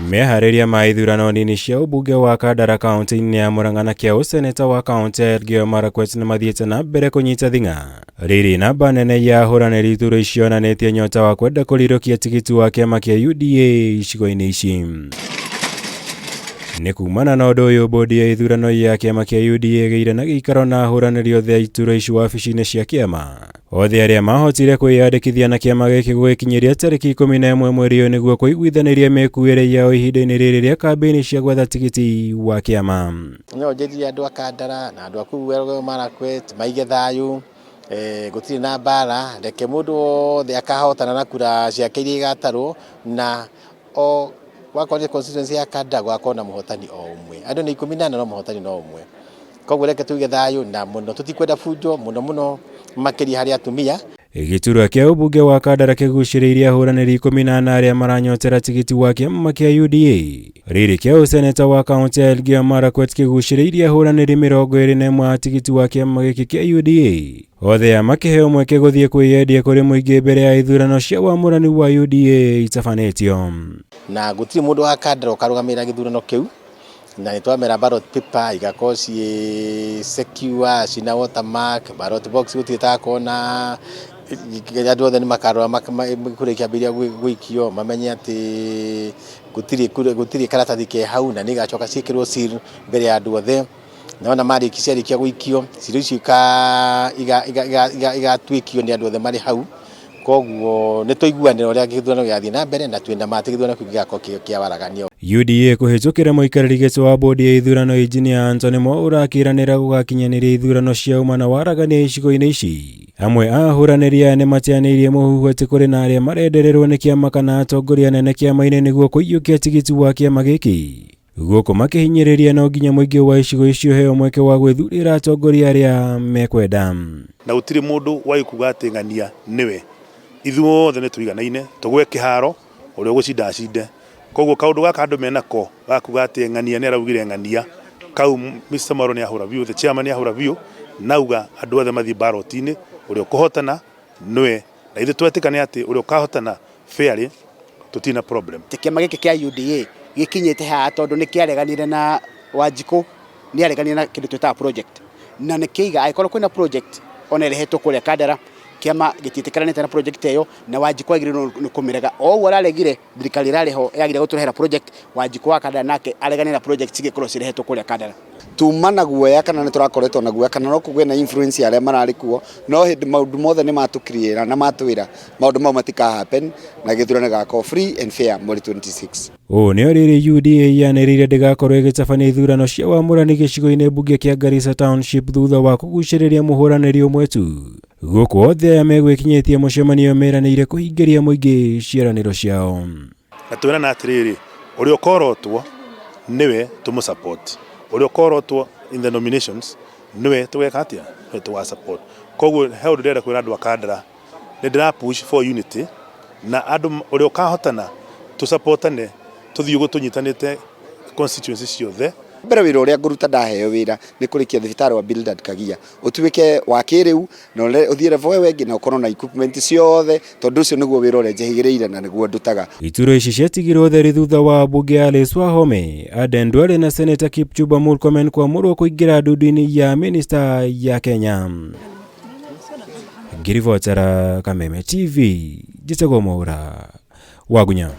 Meharĩria ma ithurano nini cia ũmbunge wa Kandara kaunti-inĩ ya Murang'a na kĩa ũseneta wa kaunti ya Elgeyo Marakwet nĩ mathiĩte na mbere kũnyita thing'a. Rĩrĩ namba nene ya ahũranĩri iturwa icio yonanĩtie nyota wa kwenda kũrirũkia tigiti wa kĩama kĩa UDA icigo-inĩ ici. Nĩ kumana na ũndũ ũyũ bodi ya ithurano ya kĩama kĩa UDA ĩgĩire na gĩikaro na ahũranĩri othe a iturwa ici wabici-inĩ cia kĩama. Othe arĩa mahotire kwĩyandĩkithia na kĩama gĩkĩ gũgĩkinyĩria tarĩki 11 mweri ũyũ nĩguo kũiguithanĩria mĩkuĩre yao ihinda-inĩ rĩrĩ rĩa kambĩini cia gwetha tigiti wa kĩama. No njĩrire andũ a Kandara na andũ a kũu Elgeyo Marakwet maige thayũ, gũtirĩ na mbara, reke mũndũ wothe akahotana na kura ciake iria igatarwo na o wakorwo nĩ constituency ya Kandara gũgakorwo na mũhotani o ũmwe. Andũ nĩ 14 no mũhotani no ũmwe. Koguo reke tuige thayũ na mũno tũtikwenda bunjo mũno mũno makĩria harĩ atumia. Gĩturwa kĩa ũmbunge wa Kandara kĩgucĩrĩirie ahũranĩri 14 arĩa maranyotera tigiti wa kĩama kĩa UDA. Rĩrĩ kĩa ũseneta wa kaunti ya Elgeyo Marakwet kĩgucĩrĩirie ahũranĩri 21 a tigiti wa kĩama gĩkĩ kĩa UDA. Othe aya makĩheo mweke gũthiĩ kwĩyendia kũrĩ mũingĩ mbere ya ithurano cia wamũrani wa UDA itabanĩtio. Na gũtirĩ mũndũ wa Kandara ũkarũgamĩrĩra gĩthurano kĩu. Na nĩ twamera ballot paper igakorwo ciĩ secure ciĩna watermark, ballot box gũtirĩ ĩtagakorwo na andũ othe nĩ makarora kura ikĩambĩrĩria gũikio mamenye atĩ gũtirĩ gũtirĩ karatathi ke hau na nĩ igacoka ciĩkĩrwo seal mbere ya andũ othe. Na wona marĩkia ciarĩkia gũikio seal icio igatuĩkio nĩ andũ othe marĩ hau. Koguo nĩ twaiguanĩra ũrĩa gĩthurano gĩgathiĩ na mbere na twĩna ma atĩ gĩthurano kĩu gĩgakorwo kĩ kĩa waragania. UDA kũhĩtũkĩra mũikarĩri gĩtĩ wa bodi ya ithurano Engineer Anthony Mwaura akĩranĩra gũgakinyanĩria ithurano cia ũma na waragania icigo-inĩ ici. Amwe a ahũranĩri aya nĩmateanĩirie mũhuhu atĩ kũrĩ na arĩa marendererwo nĩ kĩama kana atongoria anene kĩama-inĩ nĩguo kũiyũkia tigiti wa kĩama gĩkĩ. Gũkũ makĩhinyĩrĩria no nginya mũingĩ wa icigo icio ũheo mweke wa gwĩthurĩra atongoria arĩa mekwenda. Na gũtirĩ mũndũ wagĩ kuga atĩ ng'ania nĩwe. Ithuothe nĩ tũiganaine, tũgwe kĩharo, ũrĩa ũgũcinda acinde. Koguo kaũndũ gaka andũ menako ga kuga atĩ ng'ania nĩ araugire ng'ania, kau Mister Mwaura nĩ ahũra biũ, the chairman nĩ ahũra biũ, na auga andũ othe mathiĩ ballot-inĩ, ũrĩa ũkũhotana nĩwe. Na ithuĩ twetĩkania atĩ ũrĩa ũkahotana fairly, tũtirĩ na problem. Kĩama gĩkĩ kĩa UDA gĩkinyĩte haha tondũ nĩ kĩareganire na Wanjikũ, nĩ areganire na kĩndũ twĩtaga project. Na nĩ kĩaiga angĩkorwo kwĩna project ona ĩrehetwo kũrĩa Kandara, kĩama gĩtiĩtĩkĩranĩte na project ĩyo na Wanjikũ agĩrĩirwo nĩ kũmĩrega. O ũguo araregire, thirikari ĩrarĩ ho yagire gũtũrehera project, Wanjikũ wa Kandara nake aregane na project cingĩkorwo cirehetwo kũrĩa Kandara. Tuma na guoya kana nĩ tũrakoretwo na guoya kana no kũgĩe na influence ya arĩa mararĩ kuo, no hĩndĩ maũndũ mothe nĩ matũ clear na matwĩra maũndũ mau matika happen na gĩthurano gĩgakorwo free and fair mweri 26. Ũũ nĩ o rĩrĩ UDA yanĩrĩire ndĩgakorwo ĩgĩtabania ithurano cia wamũrani gĩcigo-inĩ mbunge kĩa Garissa Township thutha wa kũgucĩrĩria mũhũranĩri ũmwe tu. Gũkũ othe aya megwĩkinyĩtie mũcemanio meranĩire kũhingĩria mũingĩ ciĩranĩro ciao. Na twĩrana atĩrĩrĩ, ũrĩa ũkorotwo nĩwe tũmũ support, ũrĩa ũkorotwo in the nominations nĩwe tũgeka atĩa, nĩwe tũga support. Koguo he ũndũ ndĩrenda kwĩra andũ a Kandara, nĩ ndĩra push for unity na andũ ũrĩa ũkahotana tũ supportane tũthiĩ ũguo tũnyitanĩte constituency ciothe. Mbere wĩra ũrĩa ngũruta ndaheo wĩra nĩ kũrĩkia thibitarĩ wa Bildad Kagia ũtuĩke wa kĩrĩu na ũthiĩ level ĩyo ĩngĩ na ũkorwo na equipment ciothe tondũ ũcio nĩguo wĩra ũrĩa njĩhĩgĩrĩire na nĩguo ndutaga. Iturwa ici ciatigirwo theri thutha wa ambunge Alice Wahome, Aden Duale na Seneta Kipchumba Murkomen kwamũrwo kũingĩra ndundu-inĩ ya minista ya Kenya. Ngĩribotera Kameme TV, njĩtagwo Mwaura Wagunya.